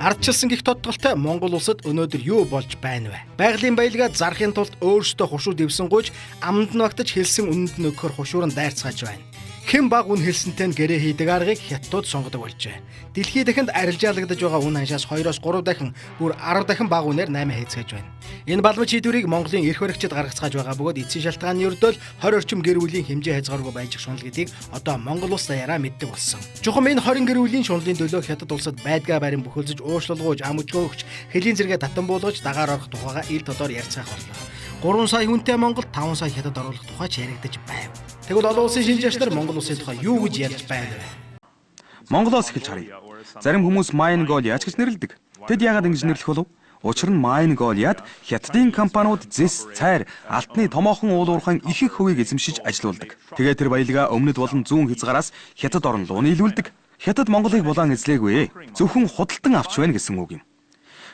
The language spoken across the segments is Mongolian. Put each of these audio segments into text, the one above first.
Ардчилсан гих тодголтой Монгол улсад өнөөдөр юу болж байна вэ? Байгалийн баялгаа зарахын тулд өөрсдөө хушуу дэвсэн гуйж аманд нь багтаж хэлсэн үнэнд нь өгөхөр хушуур нь дайрцгааж байна. Хэн баг үн хэлсэнтэй нь гэрээ хийдэг аргыг хятадууд сонгодог болжээ. Дэлхий дахинд арилжаалагдаж байгаа үн ханшаас 2-оос 3 дахин, бүр 10 дахин бага үнээр 8 хийцгээж байна. Энэ балмаж шийдвэрийг Монголын эрх баригчид гаргацгааж байгаа бөгөөд эцсийн шалтгааны өрдөөл 20 орчим гэр бүлийн хэмжээ хязгааргүй байж шунал гэдгийг одоо Монгол улс даяараа мэддэг болсон. Чухам энэ 20 гэр бүлийн шунлын төлөө хятад улсад байдгаа барин бүхэлзэж, уушлалгууж, ам өчгөөгч, хөлийн зэрэгэ татан буулгаж дагаар орох тухайга ил тодор ярьцгаах боллоо. 3 сая хүнтэй Монгол 5 сая хятад оруулах тухай ч яригдаж байв. Тэгвэл олон улсын шинж нар Монгол улсын тухай юу гэж ярьж байна вэ? Монголоос эхэлж харъя. Зарим хүмүүс Mongolia ч гэж нэрлэдэг. Тэд яагаад ингэж нэрлэх болов? Учир нь Mongoliad Хятадын компаниуд зэс, цайр, алтны томоохон уулуурхайн их их хувийг эзэмшиж ажилуулдаг. Тэгээ тэр баялгаа өмнөд болон зүүн хязгаараас Хятад орн руу нийлүүлдэг. Хятад Монголыг булаан эзлээгүй. Зөвхөн худалдан авч байна гэсэн үг юм.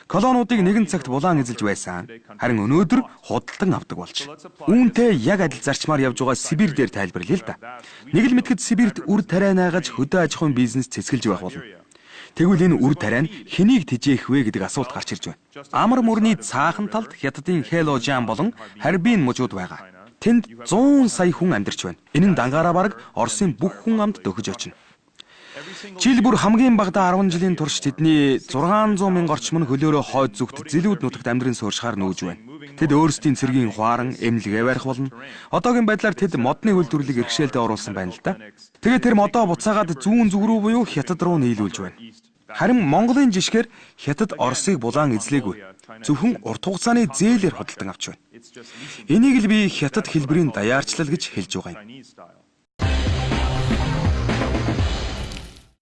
Колониудыг нэгэн цагт булаан эзэлж байсан. Харин өнөөдөр худалдан авдаг болж. Үүнтэй яг адил зарчмаар явж байгаа Сибирь дээр тайлбарлая л да. Нэг л мэтгэд Сибирьт үр тариа найгаж хөдөө аж ахуйн бизнес цэцгэлж байх болно. Тэгвэл энэ үр тариа нь хэнийг тэжээх вэ гэдэг асуулт гарч ирж байна. Амар мөрний цаахан талд Хятадын Хэлонжан болон Харбин мужууд байгаа. Тэнд 100 сая хүн амьдарч байна. Энэ нь дангаараа бараг Оросын бүх хүн амд дөхөж очино. Жил бүр хамгийн багадаа 10 жилийн турш тэдний 600 мянга орчим нь хөлөөрөө хойд зүгт зэлүүд нутагт амьдран суурьшихаар нүүж байна. Тэд өөрсдийн цэргийн хуаран эмнэлгээ барих болно. Одоогийн байдлаар тэд модны үйлдвэрлэлийг бэрхшээлдээ оруулсан байна л да. Тэгээ тэр модоо буцаагаад зүүн зүг рүү буюу Хятад руу нийлүүлж байна. Харин Монголын жишгээр Хятад Оросыг булаан эзлээгүй. Зөвхөн урт хугацааны зээлээр худалдан авч байна. Энийг л би Хятад хэлбэрийн даяарчлал гэж хэлж байгаа юм.